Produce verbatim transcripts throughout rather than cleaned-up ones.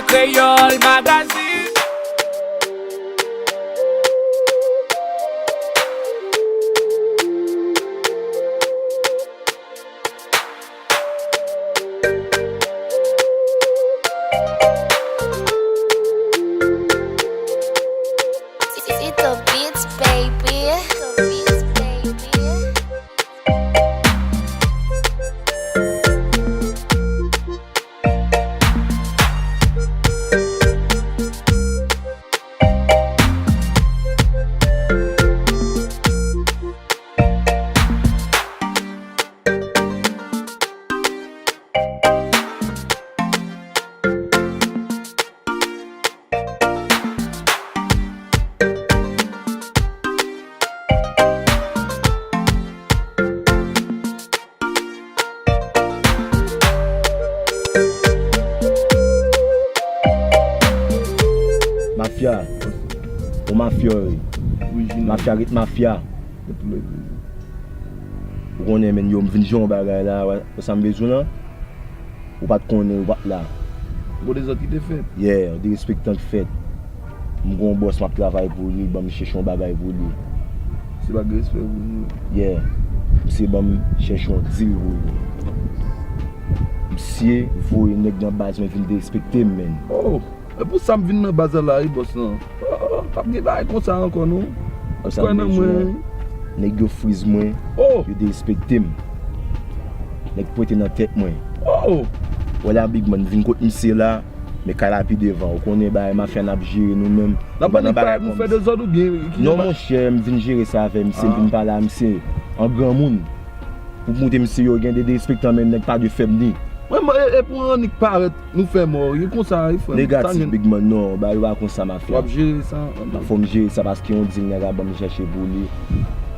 Kreyòl Magazine. Tito Beats, baby. Tito Beats, baby. Mafya. Ou mafya, wi. Orijinal. Mafya ret mafya. Ou konnen, menn, yo, m vin jwe yon bagay la, wè, wè sa m bezwen lan. Ou pa t konnen, ou pa t la. Gon dezòd ki te fèt? Yeah, derespektan k fèt. M gon bòs, m ap travay pou li, ban m chèche yon bagay pou li. Se pa gen respè pou li? Yeah. Misye ban m chèche yon dil pou li. Misye voye nèg nan baz mwen vin derespekte m, menn. Oh! E pou sa m vin nan baz la la, wi, bòs lan. Oh, p ap gen bagay konsa ankò, non. Ou kwè nan mwen? Nèg yo friz mwen, yo derespekte m. Nèg pwente nan tèt mwen. Oh! Wè la, Big Man, vin kot misye la, men kay la pi devan. Ou konnen bagay mafya n ap jere nou menm. N ap pale bagay pou fè dezòd oubyen ki... Non, monchè, m vin jere sa avè misye, m vin pale a misye an granmoun. Pou moute misye yo gen de derespektan, men nèg pa dwe fè m ni. Mwen, mwen, e, e pou annik parèt, nou fè mò, e konsa, e frè m. Negatif, Big Man, non, bagay yo pa konsa, mafya. W ap jere sa? Fò m jere sa paske yon dil nèg la ban m chèche pou li.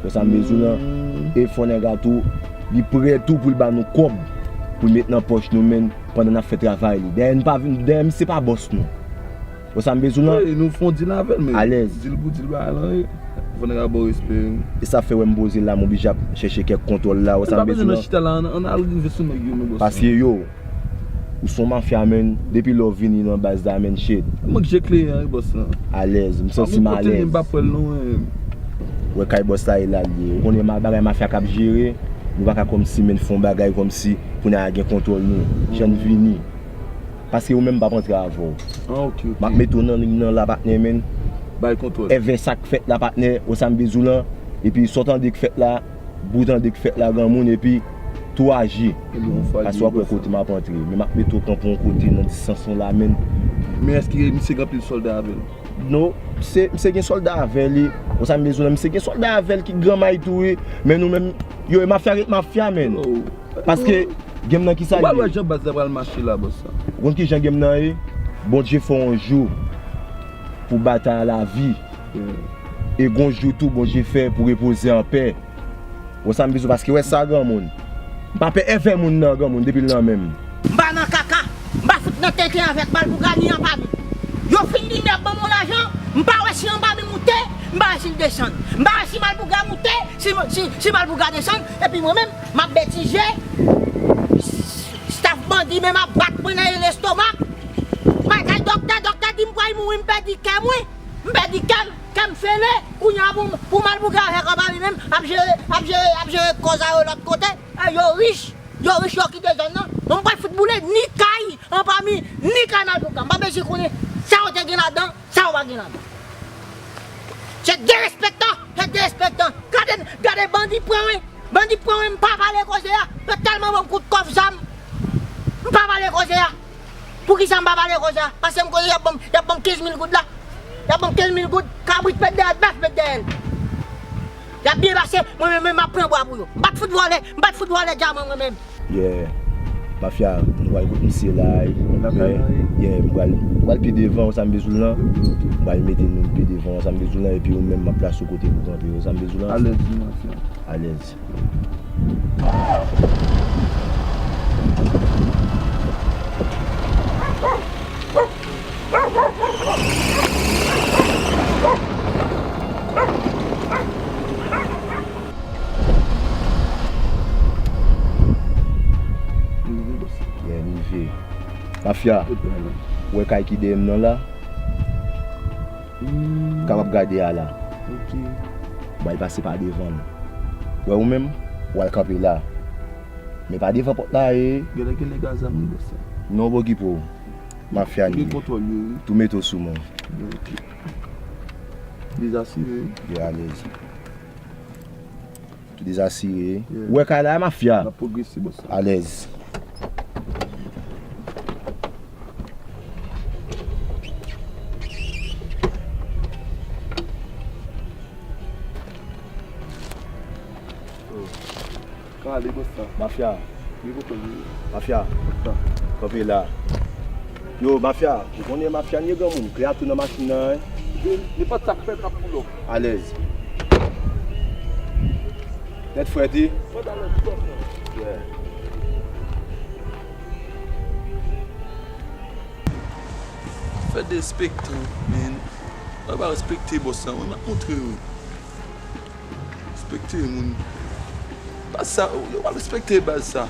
Wè sa m bezwen lan. E fò nèg la tou, li prè tou pou l ba nou kòb, pou l met nan pòch nou, menn, pandan n ap fè travay li. Dèyè n pa vin, dèyè misye pa bòs nou. Wè sa m bezwen lan? Wi, nou fè yon dil avè l, men alèz. Dil pou dil bagay lan, wi. Fò nèg la ba w respè, wi. E sa fè wè m poze la, m oblije ap chèche kèk kontwòl la, wè sa m bezwen lan. Chita la, ann, ann al rive sou nèg yo, non, bòs. Paske yo, ou se yon mafya, menn, depi lè w vini nan baz la, menn, shit. Mwen k je kleyen an, wi, bòs lan. Alèz, m santi m alèz. Wè kay bòs la e la l ye. Ou konnen ma-, bagay mafya k ap jere, nou pa ka kòmsi, menn, fè yon bagay kòmsi pou n a gen kontwòl nou. Jan n vini. Paske ou menm m p ap antre avè w. Ah, ok, ok. M ap mete w nan liy nan la, patnè, menn. Bay kontwòl. Èvè sa k fèt la, patnè, wè sa m bezwen lan. Epi sa w tande k fèt la, bout tande k fèt la, granmoun, epi tou aji. Paske w ap wè kote m ap antre. Men m ap mete w kanpe yon kote nan distans nou la, menn. Men èske misye gen anpil sòlda avè l? Non, misye, misye gen sòlda avè li. Wè sa m bezwen lan, misye gen sòlda avè l ki gran may tou, wi. Men nou menm, yo, e mafya ret mafya, menn. Paske game nan kisa l ye? Ou pa wè jan baz la pral mache la, bòs la? Ou konn kijan game nan ye? Bondye fè yon jou pou batay a lavi. E gon jou tou Bondye fè pou repoze anpè. Wè sa m bezwen, paske wè sa, granmoun. M pa pè èvè moun nan, granmoun, depi l nan men m. M pa nan kaka. M pa fout nan tenten avèk Malpougra ni anba m. Yo fin di nèg ban m yon lajan, m pa wè si anba m li moute, m pa wè si l desann. M pa wè si Malpougra moute, si, si, si Malpougra desann, epi mwen menm, m ap betize. Staff bandi menm ap bat mwen nan lestomak. M al kay doktè, doktè di m pral mouri, m pèdi kè mwen. M pèdi kè m, kè m fele. Kounye a pou, pou Malpougra avèk anba li menm, ap jere, ap jere, ap jere kòz a yo lòt kote. E yo rich, yo rich, yo kite zòn nan. Bon, m pral fout boule ni kay anba mi, ni kay Malpougra. M pa bezwen konnen sa yo te gen ladan, sa yo pa gen ladan. Se derespektan, se derespektan. Gade, gade bandi pran wi. Bandi pran wi, m pa pale koze a. Yo tèlman ban m kout kòf zam. M pa pale koze a. Poukisa m pa pale koze a? Paske m konnen y ap ban m, y ap ban m kenz mil goud la. Y ap ban m kenz mil goud, kabrit met dèyè l, bèf met dèyè l. Y ap byen pase, mwen menm, mwen m ap pran bwa pou yo. M pa t fout vòlè, m pa t fout vòlè dyaman mwen menm. Yeah. Mafya, nou pral kot misye la, wi. Men, yeah, m pral, m pral pi devan, wè sa m bezwen lan. M pral mete nou pi devan, wè sa m bezwen lan, epi ou menm, m ap plase w kote pou kanpe, wè sa m bezwen lan. Alèz, wi, mafya. Alèz. Yeah, m rive. Mafya. Ou wè kay ki dèyè m nan la? Hmm. Kapab gade a la. Ok. Bay pase pa devan l. Wè ou menm, w al kanpe la. Men pa devan pòt la, e. Genlè, genlè gaz la, wi, bòs la. Non, w okipe w. Mafya li ye. Gen kontwòl yo, wi. Tou mete w sou mwen. Ok. Dezasire. Ye alèz. Tou dezasire. Yeah. Ou wè kay la, mafya? N ap pwogrese, bòs la. Alèz. Ka ale, bòs la. Mafya. Wi, bòs la. Mafya. Bòs la. Kanpe la. Yo, mafya, ou konnen mafya, n ye granmoun. Kle a tou nan machin nan, en. Nenpòt sa k fèt, n ap pull up. Alèz. Tèt frèt, wi. Mwen ta lè twòp, non. Yeah. Fè derespekte w, men. Ou pa respekte bòs la, mwen, m ap montre w. Respekte moun. Baz sa, yo pa respekte baz sa.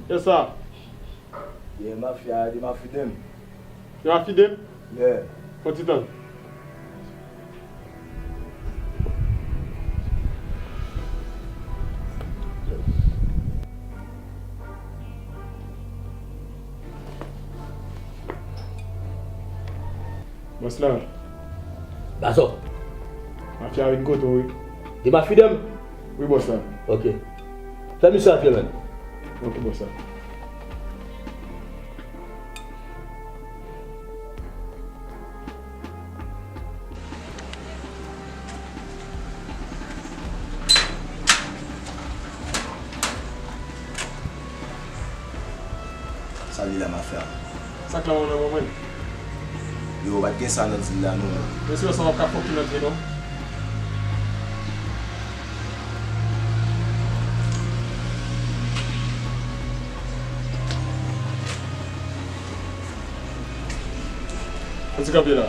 Kiyès sa? Yeah, mafya, de mafidem. De mafidem? Yeah. Fon ti tann. Bòs la. Bazo. Mafya vin kote w, wi. De mafidem? Wi, bòs la. Ok. Fè misye antre, menn. Ok, bòs la. Sa li la, mafya? Sa k la, mwen, mwen, mwen? Yo, pa t gen sa nan dil la, non, non. Mesye, sa w ap ka fòk ki nan dil, non? Ann ti kanpe la.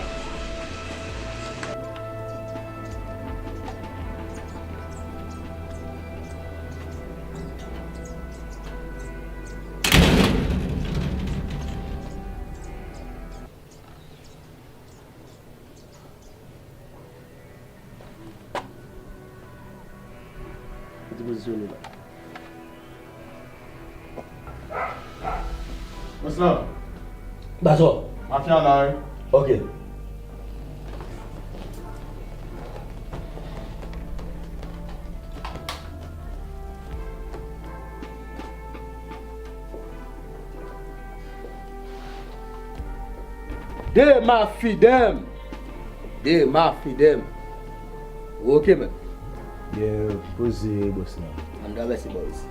Mete pozisyone la. Bòs la. Bazo. Mafya la, wi. Ok. De mafidem. De mafidem. Ok, man. Byen poze, bòs la. Ann travèse bò isi.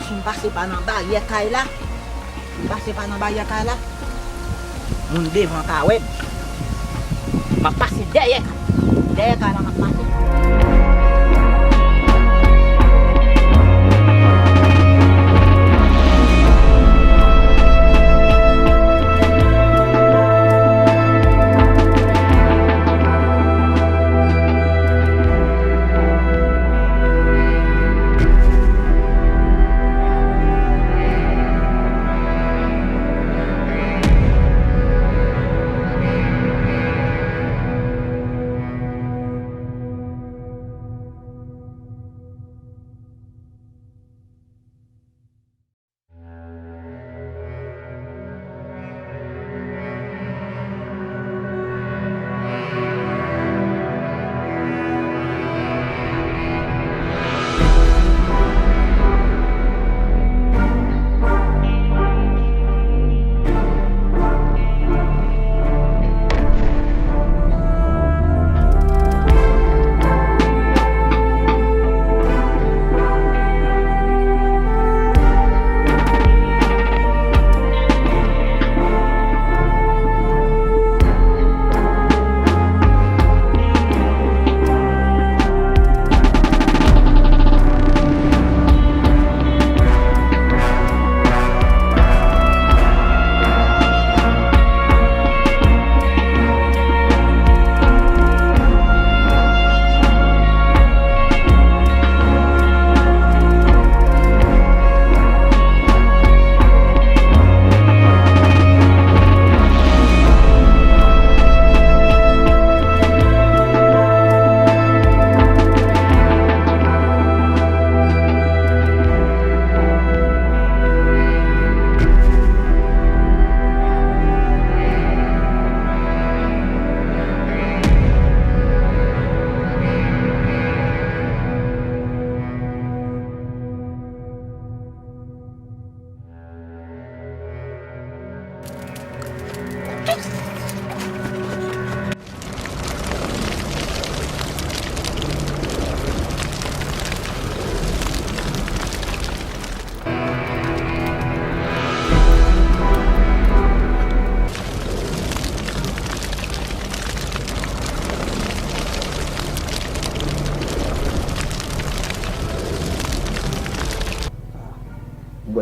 Si m pase pa nan baryè kay la, m pase pa nan baryè kay la, moun devan ka wè m. M ap pase dèyè kay. Dèyè kay la m ap pase.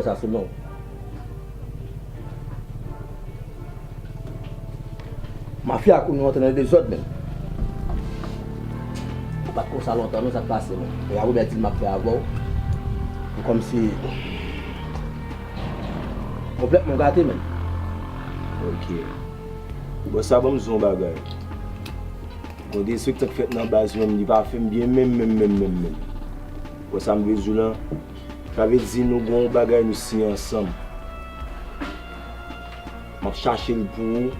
Sa sou non. Mafya, kou nou antre nan dezòd menm. Ou pa t konsa lontan non, sa k pase menm. E a Robert di m ap fè avè w. Ou kòmsi konplètman gate menm. Ok. Bon, sa ban m di w yon bagay. Gon derespektan k fèt nan baz mwen, li pa fè m byen menm, menm, menm, menm, menm. Bon, sa m vle di w lan, sa vle di nou gon bagay nou siyen ansanm. M ap chache l pou ou,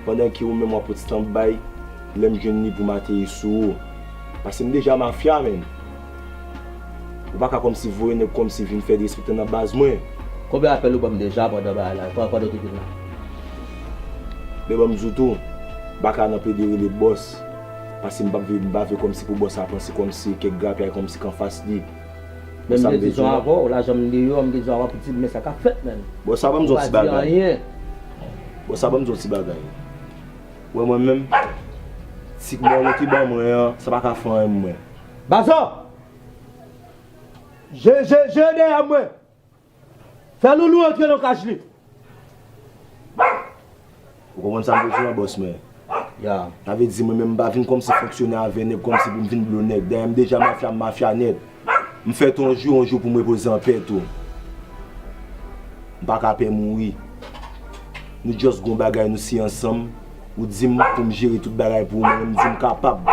pandan ke ou menm w ap pot stand by, lè m jwenn li pou m ateri sou ou. Paske m deja mafya, menm. Ou pa ka kòmsi voye nèg kòmsi vin fè derespektan nan baz mwen. Konbyen apèl ou ban m deja pandan bagay la, pandan w te vin la? Men ban m di w tou, m pa ka nan plede rele bòs. Paske m pa vle, m pa vle kòmsi pou bòs la panse kòmsi kèk grapyay kòmsi k anfas li. Men m te di sa avè w, lajan m deyò, m te di sa avè w pou di m men sa k ap fèt, menm. Bon, sa ban m di yon ti bagay. Bon, sa ban m di yon ti bagay. Ou wè mwen menm, ti mòn ou te ban mwen an, sa pa ka fè anyen mwen. Bazò! Je, je, je dèyè mwen! Fè Loulou antre nan kach li. Ou konprann sa m vle di w lan, bòs mwen? Ya. Sa vle di mwen menm m pa vin kòmsi fonksyone avè nèg kòmsi pou m vin blo nèg. Dayè m deja mafya, m mafya nèt. M fè tou yon jou, yon jou pou m repoze anpè tou. M pa ka pè mouri. Nou just gon bagay nou siyen ansanm. Ou di m pou m jere tout bagay pou ou, mwen menm m di m kapab.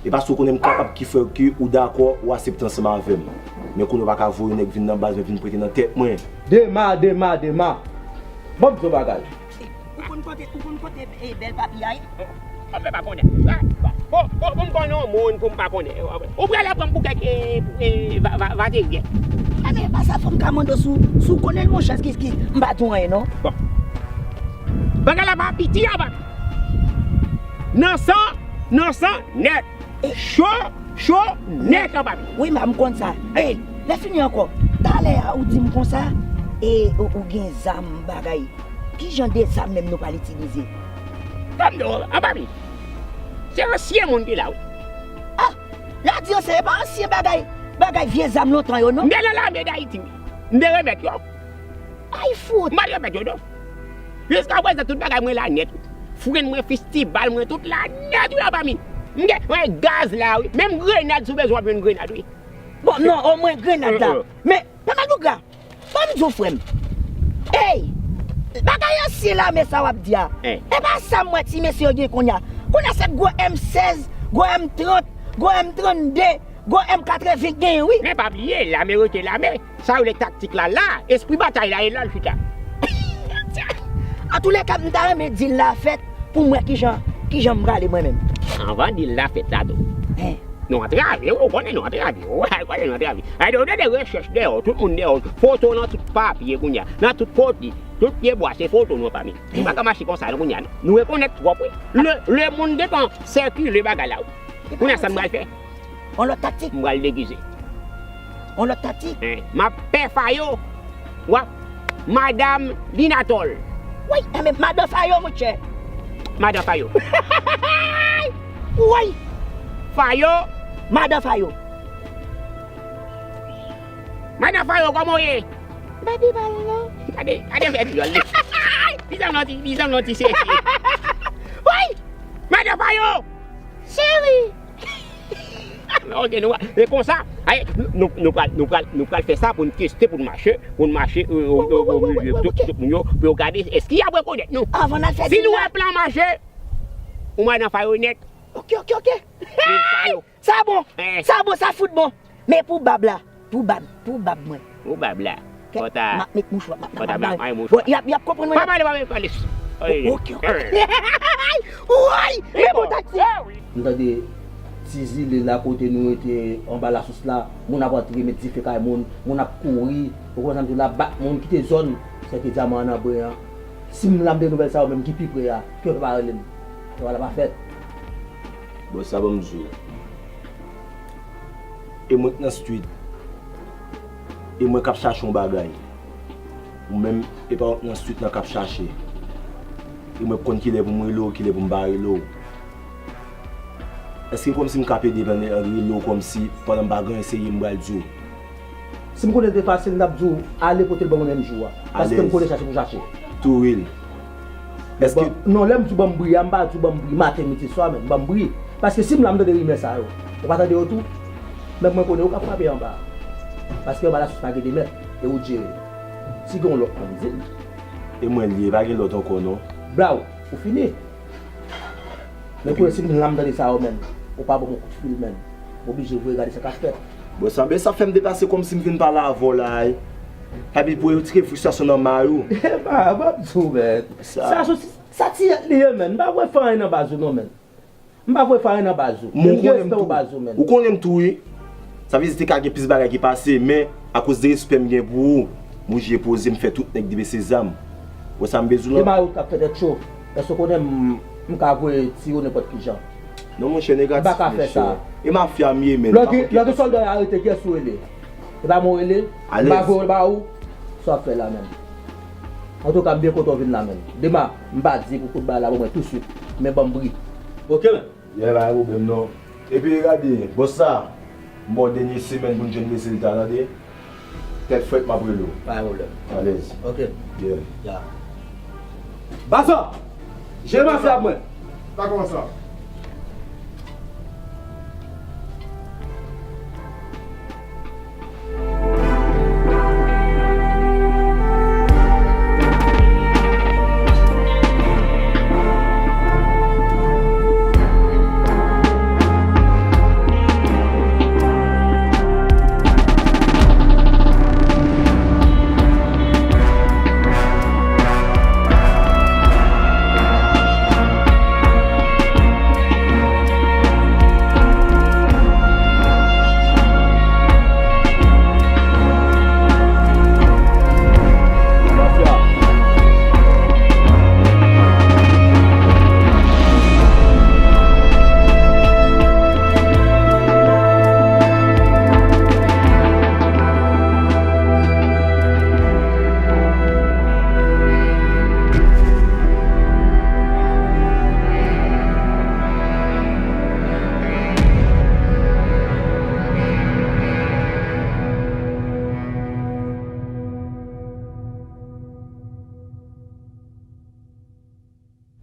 E paske w konnen m kapab ki fè ke ou dakò, ou asepte ansanm avè m. Men kounye a w pa ka voye nèg vin nan baz mwen vin prete nan tèt mwen. Dema, Dema, Dema. Ban m di w bagay. Ou konn kote, ou konn kote, e, bèl papi a ye? Mwen pa konnen. Bon, bon, pou m konnen yon moun pou m pa konnen. Ou prale pran m pou kèk, e, e, va, va, vateryen. Enben, pa sa fò m ka mande w si w, si w konnen l, monchè, ki, ki, m pa di w anyen, non. Bon. Bagay la pa piti, a, papi. Nan san, nan san, nèt. Cho, cho, nèt, a, papi. Wi, m, m konn sa. E, lè fini ankò, talè a, ou di m konsa, e, ou, ou gen zam, bagay. Ki jan de zam menm nou pral itilize? Ban m di w, a, papi. Se ansyen moun ki la, wi. Ah! Lè w di ansyen, e pa ansyen bagay, bagay vye zam lontan yo, non? M te nan lame Dayiti, wi. M te remèt yo. Ay, fout! M pa t remèt yo, non. Jiskaprezan, tout bagay mwen la nèt, wi. Fren mwen, fistibal mwen, tout la nèt, wi, a, papi. M gen, mwen, gaz la, wi. Menm grenad, si w bezwen, w ap jwenn grenad, wi. Bon, non, omwen grenad la. Men, Pè Madougla, ban m di w, frè m. Ey! Bagay ansyen lame sa w ap di a. E pa sa m wè ti mesye yo gen kounye a. Kounye a se gwo M sèz, gwo M trant, gwo M trannde, gwo M katreven k genyen, wi. Men pa bliye, lame rete lame. Sa yo rele taktik la la, espri batay la e la l chita. Antouleka, m ta renmen deal la fèt pou m wè kijan, kijan m prale mwen menm. Anvan deal la fèt la tou. Nou antrave, wi, ou konnen nou antrave. Ou konnen nou antrave. Ay, de, de, de rechèch dèyè, tout moun dèyè, foto nan tout papye kounye a, nan tout kote, tout pyebwa, se foto nou, papi. Nou pa ka mache konsa, non, kounye a, non. Nou rekonèt twòp, wi. Le, le moun gentan sèkile bagay la, wi. Kounye a, sa m pral fè? On lòt taktik. M pral degize. On lòt taktik. Eh, m ap pè Fayo. W ap Madanm Linatòl. Woy, enben, Madan Fayo, monchè. Madan Fayo. Woy! Fayo. Madan Fayo. Madan Fayo, kòman w ye? M pa pi mal, non. Gade, gade fè vyòl li. Li sanble yon ti, li sanble yon ti sesi. Woy! Madan Fayo! Cheri! Ok, nou, e konsa, ay, nou, nou pral, nou pral, nou pral fè sa pou n teste, pou n mache, pou n mache, euh, euh, euh, euh, tout, tout moun yo, pou yo gade èske y ap rekonèt nou. Anvan n al fè deal la. Si nou wè plan mache, ou mwen nan Fayo nèt. Ok, ok, ok. Sa bon. Sa bon, sa fout bon. Men pou bab la, pou bab, pou bab mwen. Pou bab la. Fò ta, m ap met mouchwa, m ap, m ap, m ap, m ap, bon, y ap, y ap konprann mwen. Pa pale, pa pale. Ok, ok. Woy! Men bon taktik. M tande ti zile la kote nou rete anba lasous la, moun ap antre met dife kay moun, moun ap kouri, ou konn sa m di w la, bat moun, kite zòn, sèke dyaman an nan bren an. Si m la m de nouvèl sa yo menm ki pi pre a, ke pèp a rele m. Travay la pa fèt. Bon, sa ban m di w. E mwen k nan street. E mwen k ap chache yon bagay. Ou menm, e pa w k nan street lan k ap chache. E mwen k konn kilè pou m rele w, kilè pou m pa rele w. Èske kòmsi m ka pede pandan rele w kòmsi pandan m pa gen anyen serye m pral di w? Si m konnen l te fasil, m t ap di w ale pote l ban mwen menm jou a. Paske m konnen chache pou chache. Tou real. Èske... Bon, non, lè m di w ban m bri a, m pa di w ban m bri maten, midi, swa, men ban m bri. Paske si m la, m tande rimè sa yo. Ou pa tande yo tou? Men mwen konnen ou ka frape anba. Paske anba lasous pa gen de mèt, e ou t jere. Si gen yon lòt, ann di l. E mwen li ye, pa gen lòt ankò non. Blaw, ou fini. Men kounye si m la m tande sa yo, menn, ou pa ban m yon kout fil, menn. M oblije voye gade sa k ap fèt. Bon, sa, men sa fè m deplase kòmsi m vin pale avè w la, wi. Epi pou retire fristrasyon nan may ou. Epa, m ap di w, menn. Sa, sa, sa ti yèt li ye, menn. M pa voye fè anyen nan baz ou non, menn. M pa voye fè anyen nan baz ou. Men m gen respè pou baz ou, menn. Ou konnen m tou, wi. Sa vle di te ka gen plis bagay ki pase, men akoz de respè m gen pou ou, m oblije poze m fè tout nèg debese zam. Wè sa m bezwen la. E mayo k ap fè tèt cho. Èske w konnen m, m ka voye tire w nenpòt ki jan? Non, monchè, negatif, monchè. M pa ka fè sa. E mafya m ye, menn. Lè gen sòlda yo arete, kiyès ou rele? E pa mwen w rele? M pa voye w ba ou? Sa w ap fè la menm? Antouka, m byen kontan w vin la menm. Dema, m pa di pou kout bal la ban mwen touswit. Men ban m bri. Oke, menn. Yeah, pa gen pwoblèm non. Epi gade, bòs sa, m ba w dènye semèn pou n jwenn rezilta, tande? Tèt frèt, m ap rele w. Pa gen pwoblèm. Alèz. Oke. Yeah. Ya. Baza! Jere mafya pou mwen. Pa kòmanse.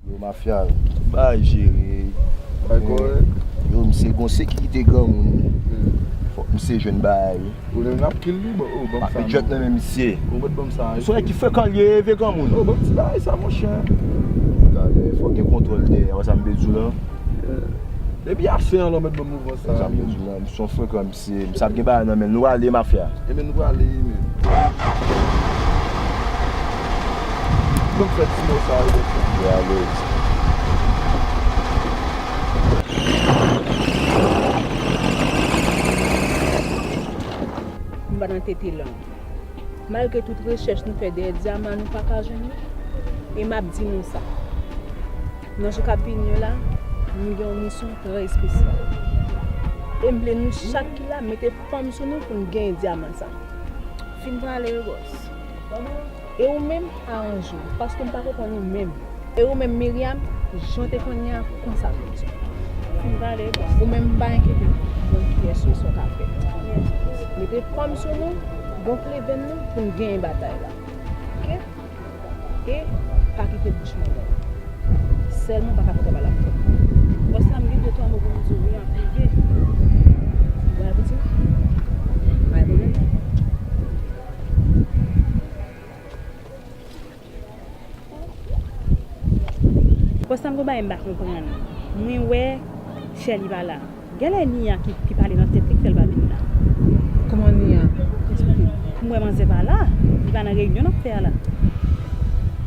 Yo, mafya, tout bagay jere. Bagay kòrèk. Yo, misye gon sekirite granmoun. Hmm. Fòk misye jwenn bagay. Ou menm n ap kill li, bon, oh, ban m sa. P J nan men misye. Ou mèt ban m sa. Misye ki frekan li ye, vye granmoun. Oh, ban m ti bagay sa, monchè. Talè, fòk gen kontwòl dèyè, wè sa m bezwen la. Depi ase an, lè w mèt ban m mouvman sa. Sa m bezwen la, misye frekan. Se, m sa ap gen bagay nan men nou ale mafya. Ebyen nou prale wi men. Ban m fè ti mo sa yo. Yo, alèz. M pa nan tete lang. Malgre tout rechèch nou fè dèyè dyaman, nou pa ka jwenn li. E m ap di nou sa. Nan jou k ap vini yo la, nou gen yon misyon trè espesyal. E m vle nou chak ki la mete fanm sou nou pou n genyen dyaman sa. Fin prale wi bòs. E ou menm, aranje w, paske m pa konprann ou menm. E ou menm, Myriam, jan w te konn ye a, konsa m bezwen. Fin prale bòs. Ou menm, pa enkyete w, m konn kiyès ou ye, sa w ka fè. Mete fanm sou nou, gonfle venn nou pou n genyen batay la. Oke? E pa kite bouch mwen long. Sèlman pa ka fè travay la pou fè. Bòs la, m gen de twa mo pou m di w wi an prive. Ou wè pou di m? Pa gen pwoblèm. Bòs la, m gon bagay m pa konprann. Mwen wè Shelly pa la. Genlè Nia ki, ki pale nan tèt li k fè l pa vin la. Kòman Nia? Eksplike m. M wè manzè pa la. Li pa nan reyinyon n ap fè a la.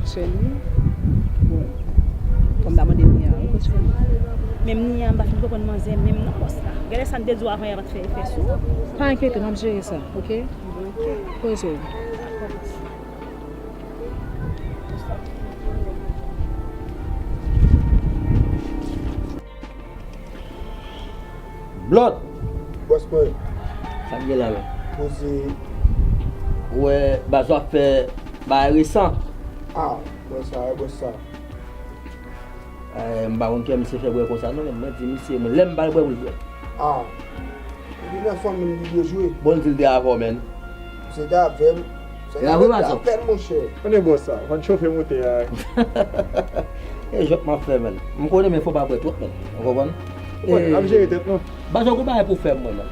Shelly? Bon. Fò m ta mande Nia. Ou kontinye. Menm Nia, m pa fin konprann manzè menm non, bòs la. Genlè sa m te di w avan yè pa t fè efè sou ou. Pa enkyete w, m ap jere sa, oke? Poze w. Blòd! Bòs mwen. Sa k gen la menm? Poze. Ou wè baz ou ap fè bagay resan? Ah, bòs sa, bòs sa. Eh, m pa konn kiyès misye fè bwè konsa non, men mwen di misye, mwen lè m ba l bwè pou l bwè. Ah. Epi nan fanmi m li dwe jwe. Bon, l di l te avè w, menn. Se davè m. Se davè m, monchè. Konnen bòs sa, konn chofe moute a. E jwèt m ap fè, menn. M konnen, men fò pa pran twòp, menn. Ou konprann? Ap jere tèt nou. Ba jòk ou bagay pou fè m, mwen, menn.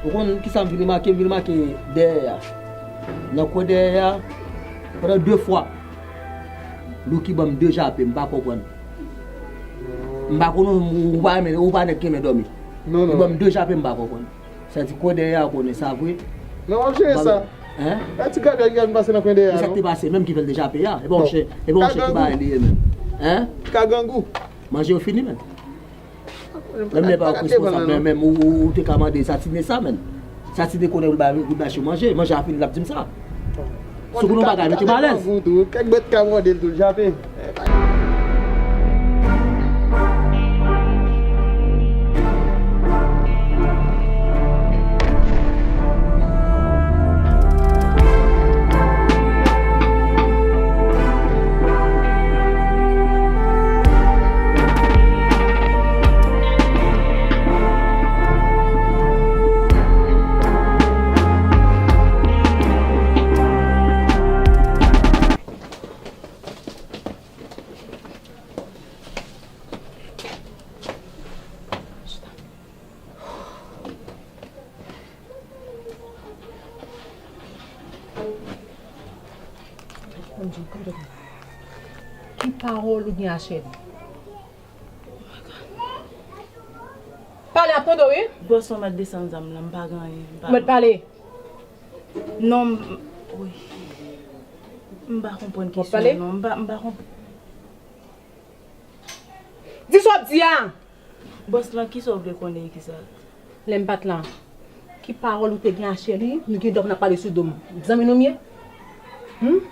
Ou konn kisa m vin remake? M vin remake dèyè a. Nan kwen dèyè a, pandan de fwa, Louki ban m de jape, m pa konprann. M pa konn, ou pa renmen, ou pa nèg ki renmen dòmi. Li ban m de jape, m pa konprann. Sa di kwen dèyè a konnen sa vre. Non, w ap jere sa. Hein? E ti gad gad pase nan kwen dèyè a, non? E sa k te pase menm ki fè l te jape a? E pa yon chen, e pa yon chen ki bay li ye menm. Hein? Ka grangou. Manje yo fini menm. Menm lè pa yon responsab menm, menm ou, ou, ou te ka mande Satine sa menm. Satine konnen pou l bay, pou l bay chen manje. Manje a fini, l ap di m sa. Si w konnen yon bagay, mete m alèz. Kèk bèt ka mòde l tou, l jape. Ki pawòl ou gen a Chèli? Pale, ap tande w, wi. Bòs, mwen mèt desann zam nan, m pa gen anyen. M pa... Ou mèt pale? Non, m, wi. M pa konprann kesyon an, non. M pa, m pa konp... Di sa w ap di a! Bòs lan, kisa w vle konnen egzak? Lè m pa t la, ki pawòl ou te gen a Chèli? Nou gen dwa pou n ap pale sou do m. Zanmi nou m ye? Humm?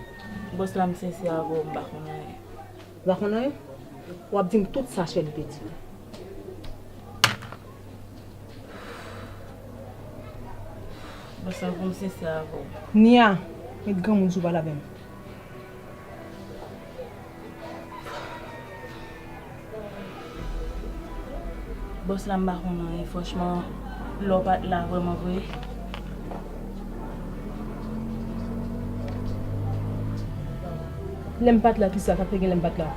Bòs la, m sensè avè w, m pa konn anyen. Ou pa konn anyen? W ap di m tout sa Chèli te di w. Bòs la, pou m sensè avè w. Nia, met granmoun sou pale avè m. Bòs la, m pa konn anyen, franchman, lè w pa t la vrèman vre. Lè m pa t la, kisa k ap te gen lè m pa t la?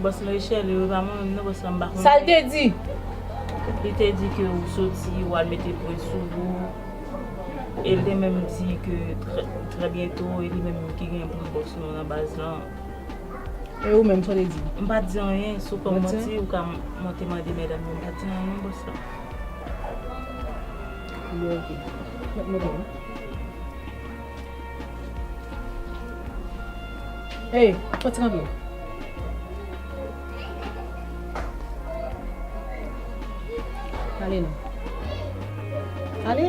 Bòs la, e Chèli, wi, pa mwen menm non, bòs la, m pa konn. Sa l te di? Li te di ke ou soti, ou al mete pwen sou ou. E l te menm di ke trè, trè byento, e li menm ki gen pou l bòs nou nan baz lan. E ou menm, sa w te di? M pa t di anyen, si w kwè m manti, ou ka m-, monte mande medam yo, m pa t di anyen non, bòs la. Bon, ok. Mèt monte non. Ey, soti kanpe. Ale non. Ale.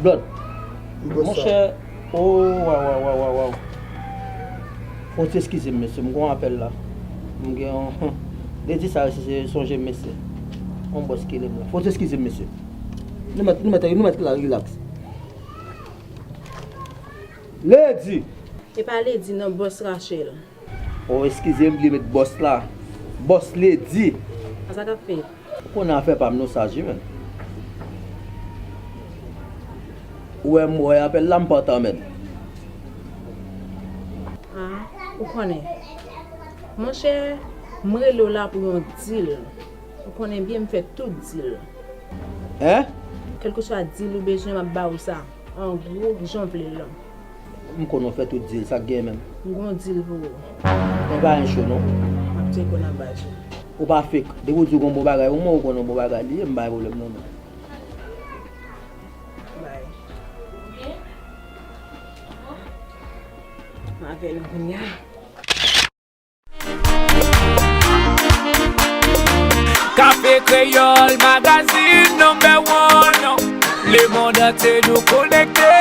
Blòd. Monchè, o, waw, waw, waw, waw, waw. Fò w ti eskize m, mesye, m gen yon apèl la. M gen yon, Ledi sa, se sonje m, mesye. Yon bòs ki rele m la. Fò w ti eskize m, mesye. Nou mèt, nou mèt, nou mèt la, rilaks. Ledi! E pa Ledi, non, bòs Rachel. O, eskize m, bliye met bòs la. Bòs Ledi. A sa k ap fèt? Ou konnen afè pa m non sa, Jimen. Ou wè m wè apèl la, m pa t anmède. A, ou konnen. Monchè, m rele w la pou yon deal. Ou konnen byen m fè tout deal. Hein? Kèlkeswa deal ou bezwen, m ap ba ou sa. An gwo, jan w vle l lan. M konnen w fè tout deal, sa k gen menm? M gon deal pou ou. Men pa anyen cho non. M ap tcheke w nan baz ou. Ou pa fake. Depi w di w gon bon bagay pou mwen, ou konnen w bon bagay li ye, m pa gen pwoblèm non, non. Bay. M avè l kounye a. Café Créole Magazine number one. Le monde entier nous connecté.